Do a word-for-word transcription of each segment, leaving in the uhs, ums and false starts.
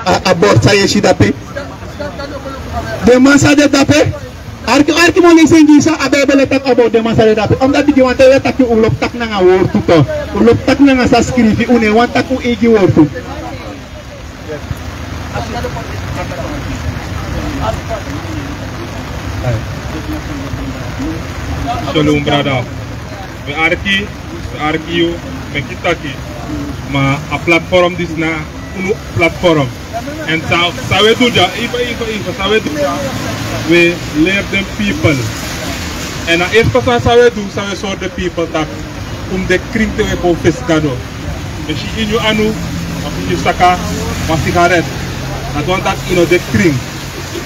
A, a bord san yu e si dape. Den man san de dape. Arki, arki, mi o leisi en gi yu san a Bijbel e taki about den man san de dape. Omdat bigi wan ten wi e taki, un lobi taki nanga wortu tu. Un lobi taki nanga san skrifi, un no e wani taki un eigi wortu. Shalom, brada. Mi arki, mi arki yu, mi e taki. Ma a platform disi na unu platform. Èn san, san wi e du dya, ifa, ifa, ifa, san wi e du dya, wi e leri den pipel. Èn a eerste sani san wi e du, san wi e sori den pipel taki un de krin te wi e kon fesi Gado. Mi e si ini yu anu, wan pikin saka, wan sigaret. Dati wani taki yu no de krin.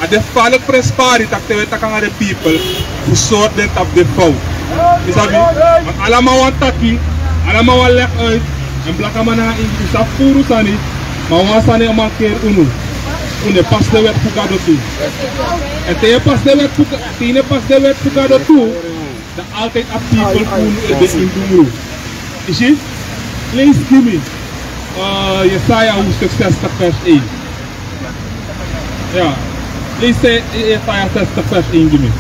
A de faalek prenspari taki te wi e taki nanga den pipel, un sori den tapu den fowtu. Yu sabi, want alaman wani taki, alaman wani leg uit, èn blakaman nanga ingi, un sabi furu sani, ma wan sani e mankeri unu. Un no e pasi den wet fu Gado tu. Èn te yu e pasi den wet fu Ga-, te yu no e pasi den wet fu Gado tu, dan altijd a pipel fu unu e de ini dungru. Yu si? Leisi gi mi, eh, Yesaya hoofdstuk zestig vers één. Ya. Leisi, eh, Yesaya zestig vers één gi mi.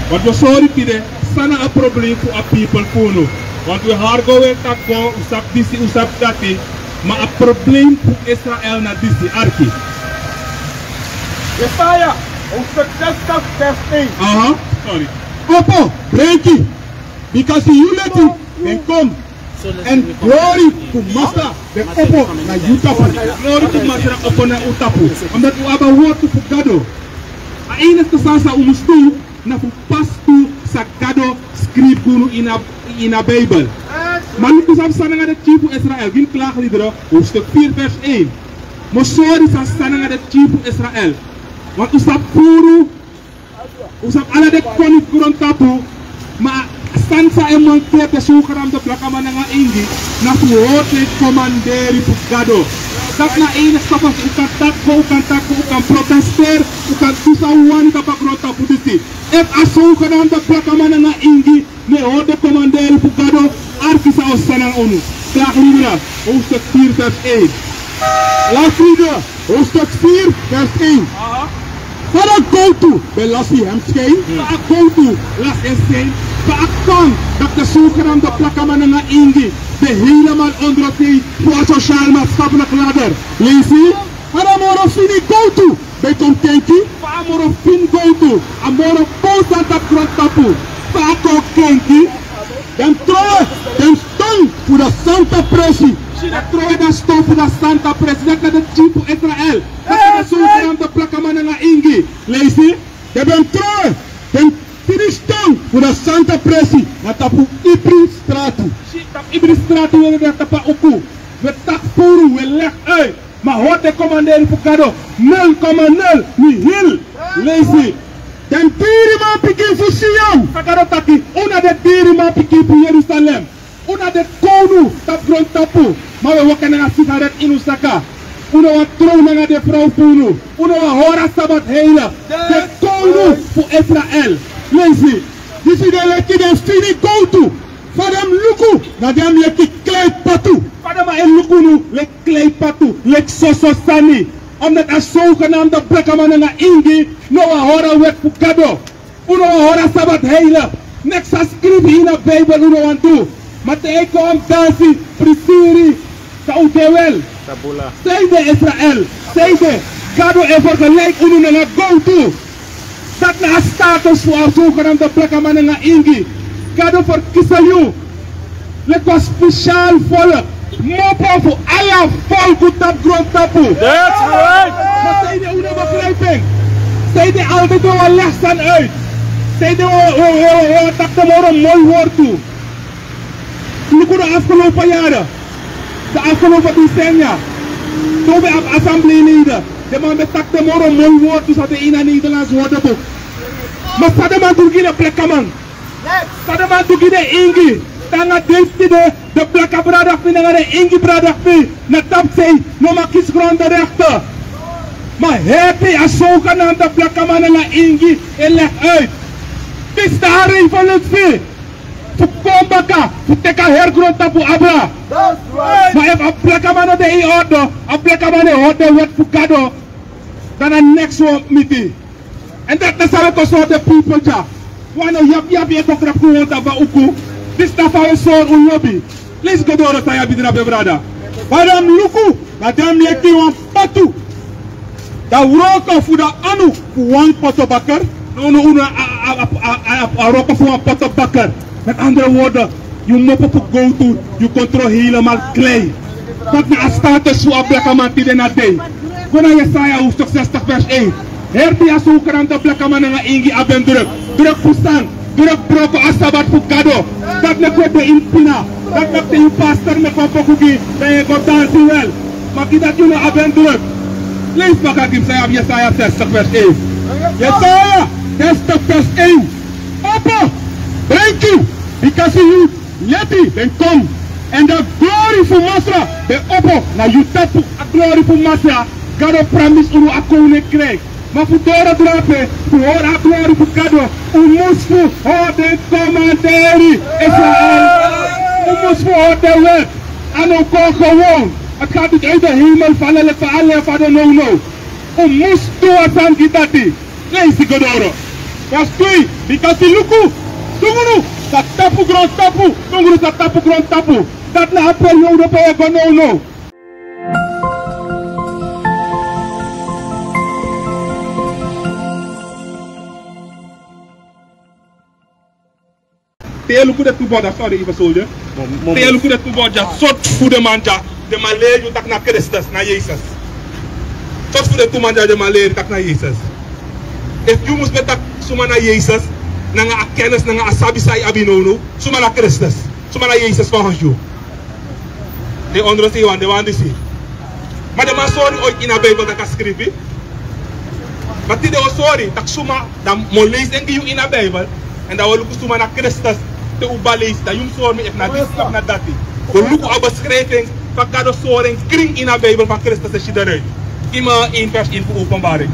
Want wi sori tide san na a probleem fu a pipel fu unu. Want wi e hari go, wi e taki go, un sabi disi, un sabi dati. Ma a probleem fu Israel na disi, arki. Yesaya hoofdstuk zestig vers één. Aha, sorry. Opo, breki, bikasi yu leti ben kon, èn glori fu Masra ben opo na yu tapu. Glori fu Masra opo na un tapu. Omdat un abi a wortu fu Gado. A enigste sani san un mus du, na fu pasi tu san Gado skrifi gi unu ini a, ini a Bijbel. Ma luku san psa nanga den pikin fu Israel, gi mi Klaagliederen, hoofdstuk vier vers één. Mi o sori san psa nanga den pikin fu Israel. Want un sabi furu, un sabi ala den koning fu grontapu, ma a sani san e mankeri den zogenaamde blakaman nanga ingi, na fu hori den komanderi fu Gado. Dati na a enigste fasi. Un kan taki go, un kan taki go, un kan protesteri, un kan du san un wani tapu a grontapu disi. Efu a zogenaamde blakaman nanga ingi no e hori den komanderi fu Gado, arki san o psa nanga unu. Klaagliederen, hoofdstuk vier vers één. Klaagliederen, hoofdstuk vier vers één. Aha. Fa a gowtu ben lasi en skin, fa a gowtu lasi en skin, fa a kan dati den zogenaamde blakaman nanga ingi ben helemaal onderdeel fu a sociaal-maatschappelijk ladder. Leisi. Fa a moro fini gowtu ben kon kenki, fa a moro fini gowtu, a moro bun sani tapu grontapu, fa a kon kenki. Den trowe den ston fu den santa presi. Si, den trowe den ston fu den santa presi. Dati na den pikin fu Israel. Dati na den zogenaamde blakaman nanga ingi. Leisi. Den ben trowe den fini ston fu den santa presi na tapu ibri strati. Si, tapu ibri strati, we de na tapu a uku. We taki furu, we leg uit. Ma hori den komanderi fu Gado, nul komma nul, nihil. Leisi. Den diri manpikin fu Sion. San Gado taki, un na den diri manpikin fu Jerusalem. Un na den kownu tapu grontapu. Ma un e waka nanga sigaret ini un saka. Un no wani trow nanga den frow fu unu. Un no wani hori a Sabat heilig. Den kownu fu Israel. Leisi. Disi den leki den fini gowtu. Fa den mus luku na den leki klei patu. Fa den man e luku unu leki klei patu, leki soso sani. Omdat a zogenaamde blakaman nanga ingi no wani hori a wet fu Gado. Un no wani hori a Sabat heilig. Neks san skrifi ini a Bijbel un no wani du. Ma te yu e kon dansi, prisiri, san un de wel. Tabula. Sanede Israel, sanede Gado e vergelijk unu nanga gowtu. Dati na a status fu a zogenaamde blakaman nanga ingi. Gado verkies yu leki wan speciaal volk, mopo fu ala folku tapu grontapu. That's right. Ma sanede un no begrijp en? Sanede altijd un wani leg sani uit? Sanede un, un, un, un wani taki den moro moi wortu? Luku den afgelopen jaren, den afgelopen decennia, te un ben abi assembleeleden, den man ben taki den moro moi wortu san de ini a Nederlands Woordenboek. Ma san den man du gi den blakaman? San den man du gi den ingi? Te nanga dei fu tide den blaka brada fu mi nanga den ingi brada fu mi na tapusei no man kisi grondenrechten. Ma heri a zogenaamde blakaman nanga ingi e leg uit. Disi na a revolutie. Fu kon baka, fu teki a heri grontapu abra. Ma efu a blakaman no de in orde, a blakaman no e hori den wet fu Gado, dan na neks wi o miti. Èn dati na san wi e kon sori den pipel dya. Wan no yabi yabi e kon krapu kon wonta fu a uku. Disi na fa wi e sori un lobi. Leisi go doro san yu abi drape, brada. Wan dan mi luku, dan den mi e kiri wan patu. Dan wroko fu dan anu fu wan potobakker. Nownow unu a, a, a wroko fu wan potobakker. Met andere woorden, yu mopo fu gowtu, yu kontro helemaal klei. Dati na a status fu a blakaman tide na dei. Go na Yesaya hoofdstuk zestig vers één. Heri di a sowkrante blakaman nanga ingi abi en druk. Druk fu san? Druk broko a sabat fu Gado. Dati meki wi e de ini pina. Dati meki te yu pastor meki wan poku gi, dan yu e go dansi wel. Ma gi dati yu no abi en druk. Leisi baka gi mi san yu abi Yesaya zestig vers één. Yesaya zestig vers één. Opo, brenki, bikasi yu leti ben kon. Èn a glori fu Masra ben opo na yu tapu. A glori fu Masra, Gado pramisi unu a koninkrijk. Ma fu doro drape, fu hori a glori fu Gado, un mus fu hori den komanderi. Israel, un mus fu hori den wet. A no kon gewoon. A kan uit de hemel vallen leki fa a leri fa den nownow. Un mus du wan sani gi dati. Leisi go doro. Vers twee. Bikasi luku, sungunu sa tapu grontapu, sungunu sa tapu grontapu. Dati na a periode pe wi e go nownow. Te yu luku den tu bord dya, sorry, even soldier. Te yu luku den tu bord dya, sortu fu den man dya, den man leri yu taki na Kristus, na Yesus. Sortu fu den tu man dya, den man leri yu taki na Yesus. Efu yu mus ben taki suma na Yesus, nanga a kennis, nanga a sabi san yu abi nownow, suma na Kristus, suma na Yesus volgens yu? Den ondro sei wan, den wan disi. Ma den man sori yu oiti ini a Bijbel taki a skrifi. Ma tide wi o sori taki suma, dan mi o leisi en gi yu ini a Bijbel. Èn dan wi o luku suma na Kristus. Te un kaba leisi, dan yu mus sori mi efu na disi efu na dati. Wi o luku a beschrijving fa Gado sori en krin ini a Bijbel fa Kristus e si eruit. Gi mi één vers één fu Openbaring.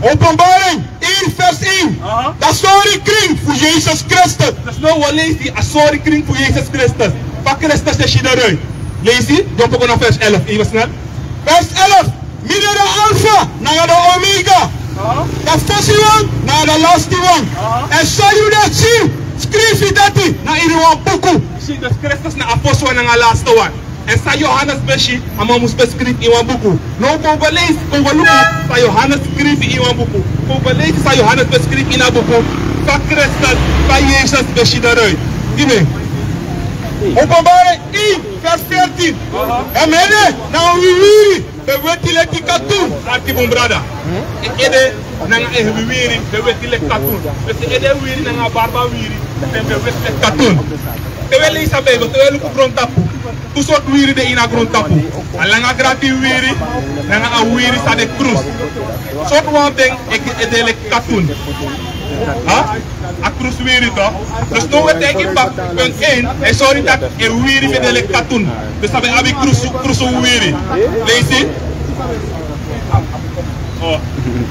Openbaring één vers één. Aha. Dan sori krin fu Yesus Kristus. Dus now wi o leisi a sori krin fu Yesus Kristus. Fa Kristus e si eruit. Leisi, dyompo go na vers elf, even snel. Vers elf. Mi de a Alfa nanga a Omega. Aha. A fosiwan nanga a lastiwan. Aha. Èn san yu de si, skrifi dati na ini wan buku. Si, dus Kristus na a fosiwan nanga a lastiwan. Èn san Yohanes ben si, a man mus ben skrifi ini wan buku. Now kon wi go leisi, kon wi go luku san Yohanes skrifi ini wan buku. Kon wi go leisi san Yohanes ben skrifi ini a buku. Fa Kristus, fa Yesus ben si eruit. Gi mi. Openbaring één vers veertien. Èn mi ede nanga mi wiwiri ben weti leki katun. Arki bun, brada. En ede nanga en wiwiri ben weti leki katun. Dus en ede wiwiri nanga a barba wiwiri ben weti leki katun. Te wi e leisi a Bijbel, te wi e luku grontapu. Tu sortu wiwiri de ini a grontapu. A langa grati wiwiri, nanga a wiwiri san de krus. Sortu wan fu den e de leki katun. Ha? A krus wiwiri toch. Dus now wi e teki baka punt één, e sori taki en wiwiri ben de leki katun. Dus a ben abi krus, krus wiwiri. Leisi. Oh.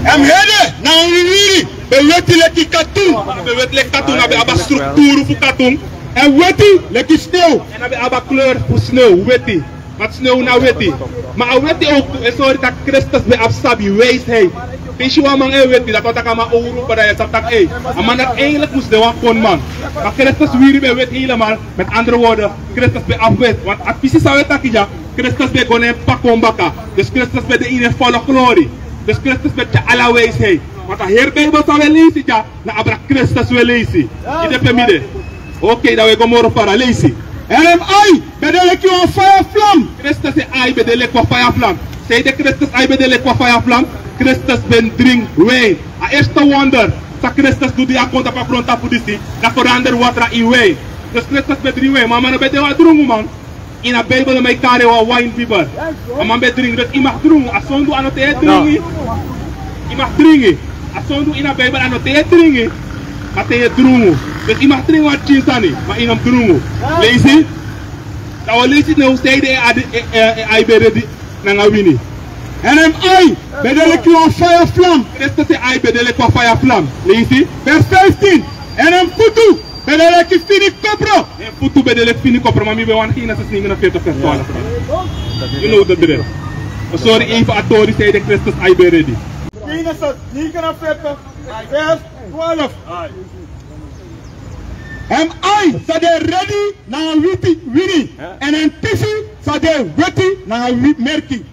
Èn mi ede nanga mi wiwiri ben weti leki katun. Ben weti leki katun, a ben abi a strukturu fu katun. Èn weti leki snew. Èn a ben abi a kleur fu snew, weti. Want snew na weti. Ma a weti ook e sori taki Kristus ben abi sabi, wijsheid. Te yu si wan man e weti, dati wani taki a man owru, brada, yu sabi taki, ei, a man dati eigenlijk mus de wan konman. Ma Kristus wiwiri ben weti helemaal. Met andere woorden, Kristus ben abi wet. Want a pisi san wi e taki dya, Kristus ben go na en P'pa kon baka. Dus Kristus ben de ini en volle glorie. Dus Kristus ben tyari ala wijsheid. Want a heri Bijbel san wi e leisi dya, na abra Kristus wi e leisi. Yu de pe mi de? Oké, dan wi e go moro fara, leisi. Èn en ai ben de leki wan faya flam. Kristus en ai ben de leki wan faya flam. Sanede Kristus ai ben de leki wan faya flam? Kristus ben dringi win. A eerste wonder san Kristus du di a kon tapu a grontapu disi, na verander water ini win. Dus Kristus ben dringi win, ma a man no ben de wan drunguman. Ini a Bijbel den man e kari en wan wine bibber. A man ben dringi, dus yu mag drungu, a sondu a no te yu e dringi. Yu mag dringi. A sondu ini a Bijbel a no te yu e dringi, ma te yu e drungu. Dus yu mag dringi wan pikin sani, ma yu no mus drungu. Leisi. Dan wi o leisi now sanede en ai ben redi nanga wini. Èn en ai ben de leki wan faya flam. Kristus en ai ben de leki wan faya flam. Leisi. Vers vijftien. Èn en futu ben de leki fini kopro. En futu ben de leki fini kopro, ma mi ben wani Genesis negenenveertig vers twaalf. You know the drill. Sorry, even a tori san de Kristus ai ben redi. Genesis negenenveertig vers twaalf. En en ai sa de redi nanga witi wini. En en tisi sa de weti nanga wi- merki.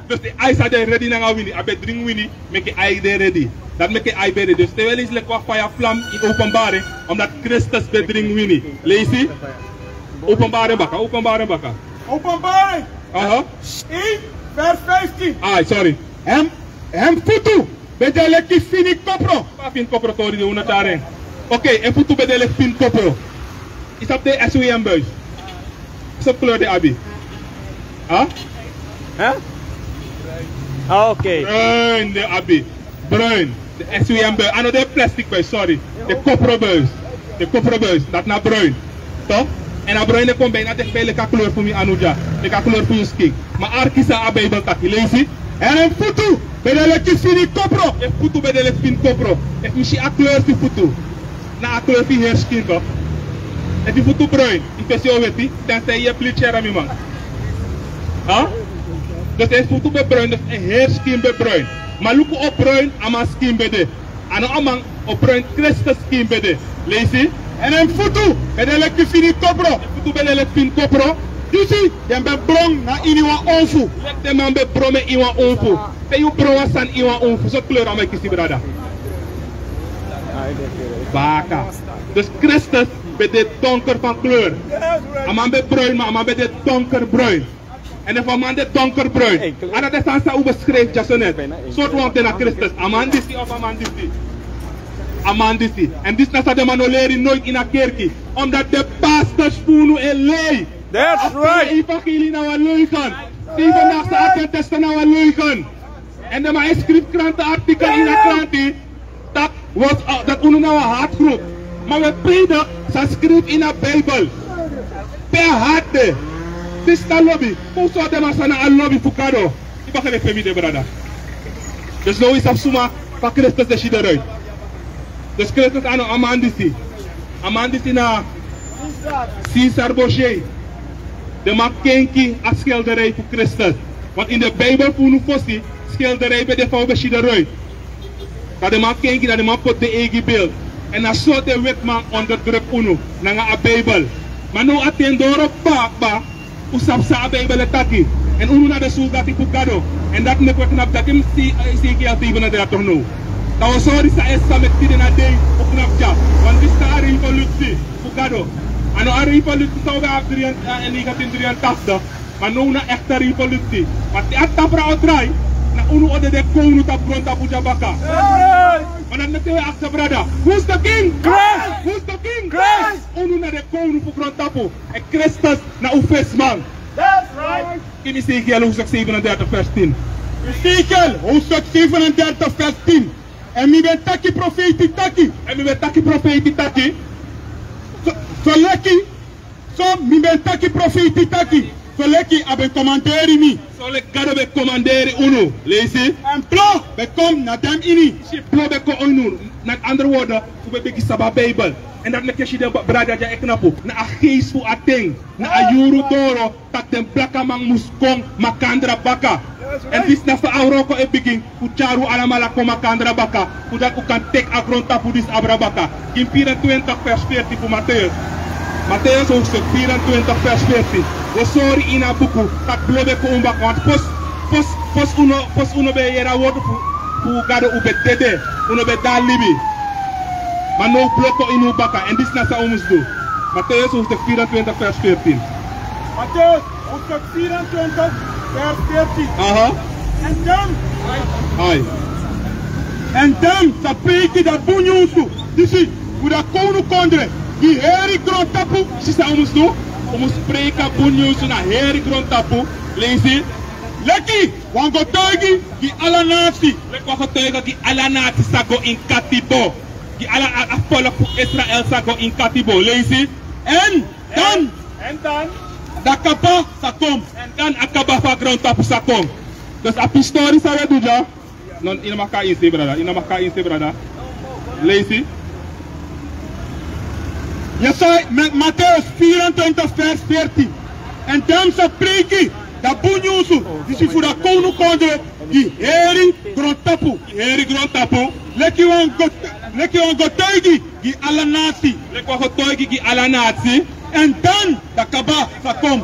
Dus en ai sa de redi nanga wini, a ben dringi wini, meki en ai de redi. Dati meki en ai ben redi. Dus te wi e leisi leki wan faya flam in Openbaring, omdat Kristus ben dringi wini. Leisi. Openbaring baka, Openbaring baka. Openbaring. Aha. Een vers vijftien. Ai, sorry. En en futu ben de leki fini kopro. Fa fini kopro tori de unu tari en. Oké, en futu ben de leki fini kopro. Yu sabi den S W M buis? Sortu kleur den abi? Ha? Hè? Ah, oké. Bruin den abi. Bruin. Den S W M buis. A no den plastic buis, sorry. Den kopro buis. Den kopro buis. Dati na bruin. Toch? En a bruin e kon bijna dichtbij leki a kleur fu mi anu dya. Leki a kleur fu yu skin. Ma arki san a Bijbel taki, leisi. En en futu ben de leki fini kopro. En futu ben de leki fini kopro. Efu mi si a kleur fu yu futu, na a kleur fu yu heri skin toch. Efu yu futu bruin, yu fesi o weti, dan san yu e bleach, mi man. Ha? Dus en futu ben bruin, dus en heri skin ben bruin. Ma luku o bruin a man skin ben de. A no a man, o bruin Kristus skin ben de. Leisi. En en futu ben de leki fini kopro. En futu ben de leki fini kopro. Disi den ben bron na ini wan onfu. Leki den man ben bron na ini wan onfu. Te yu bron wan sani ini wan onfu, sortu kleur a man e kisi, brada? Baka. Dus Kristus ben de donker van kleur. A man ben bruin, ma a man ben de donkerbruin. En efu a man de donkerbruin, ala den sani san un beschrijf dyaso net, sortu wan fu den na Kristus? A man disi of a man disi? A man disi. En disi na san den man no leri noiti ini a kerki. Omdat den pastors fu unu e lei. That's right. Evangelie na wan leugen. Zeven daagse Adventisten na wan leugen. En den man e skrifi krantenartikel ini a kranti. Dati was, uh, dati unu na wan hart groep. Ma wi e predik san skrifi ini a Bijbel. Pe a hart de. Sista lobi. Fu sortu den man san na a lobi fu Gado. Yu baka de pe mi de, brada. Dus now yu sabi suma fa Kristus e si eruit. Dus Kristus a no a man disi. A man disi na Cesare Borgia. Den man kenki a schilderij fu Kristus. Want ini den Bijbel fu unu fosi, schilderij ben de fa un ben si eruit. Dan den man kenki, dan den man poti den eigi beeld. En na so den wetiman onderdruk unu nanga a Bijbel. Ma now a ten doro kaba, un sabi san a Bijbel e taki. En unu na den suldati fu Gado. En dati meki un e knapu dati. Mi si, eh, Ezekiel zevenendertig now. Dan un o sori san e sa meki tide na dei un knapu dya. Want disi na a revolutie fu Gado. A no a revolutie san un ben abi dri en, eh, negentien drieëntachtig. Ma now na echte revolutie. Ma te a tafra o drai, na unu o de den kownu tapu grontapu dya baka. Ma dati meki wi e aksi, brada. Who's the king? Christ! Who's the king? Christ! Unu na den kownu fu grontapu. En Kristus na un fesiman. That's right. Ini Ezekiel hoofdstuk zevenendertig vers tien. Ezekiel hoofdstuk zevenendertig vers tien. En mi ben taki profeiti taki. En mi ben taki profeiti taki. So, so leki So mi ben taki profeiti taki, so leki a ben komanderi mi. So leki Gado ben komanderi unu. Leisi. En plo ben kon na den ini. Si, plo ben kon unu. Na andere woorden, un ben bigin sabi a Bijbel. En dati meki yu si den bra-, brada dya e knapu. Na a geest fu a ten. Na a yuru doro, tak' den blakaman mus kon makandra baka. En disi na fa a wroko e bigin. Un tyari un alamala kon makandra baka, fu dati un kan teki a grontapu disi abra baka. Gi mi vierentwintig vers veertien fu Matthäus. Matthäus hoofdstuk vierentwintig vers veertien. Un o sori ini a buku, tak' blo ben kon un baka, want fosi, fosi, fosi un no, fosi un no ben e yere a wortu fu, fu Gado, un ben dede, un no ben de na libi. Ma now blo kon ini un baka, en disi na san un mus du. Matthäus hoofdstuk vierentwintig vers veertien. Matthäus hoofdstuk vierentwintig, vers veertien. Aha. En dan, ai. En dan sa preiki dati bun nyunsu disi fu dati kownukondre gi heri grontapu. Si san un mus du? Un mus preiki a bun nyunsu na heri grontapu. Leisi. Leki wan getuigi gi ala nasi. Leki wan getuigi gi ala nasi sa go ini katibo. Gi ala a, a folku fu Israel sa go ini katibo. Leisi. En dan, en dan, dan a kaba sa kon. En dan a kaba fu a grontapu sa kon. Dus a pisi tori san un e du dya. No, yu no mag kon insi, brada. Yu no mag kon insi, brada. Leisi. Yesaya, Ma-, Mateus vierentwintig vers veertien. En dan sa preiki da bun nyunsu disi fu da kownukondre gi heri grontapu. Heri grontapu. Leki wan go-, leki wan getuigi gi ala nasi. Leki wan getuigi gi ala nasi. En dan da kaba sa kon.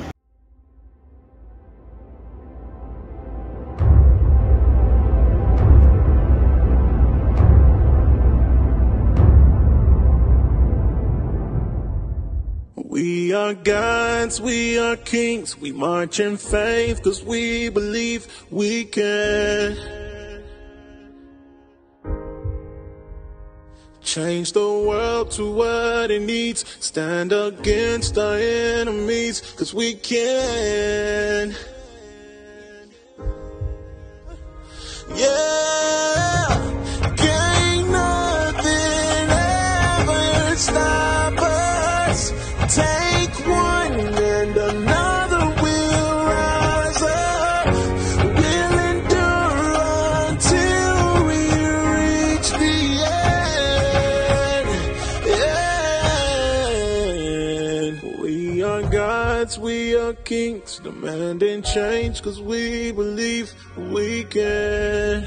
We are gods, we are kings, we march in faith, 'cause we believe we can. Change the world to what it needs. Stand against our enemies, 'cause we can. Yeah, can't nothing ever stop us. Take one and another will rise up. We'll endure until we reach the end. Yeah. We are gods, we are kings, demanding change, 'cause we believe we can.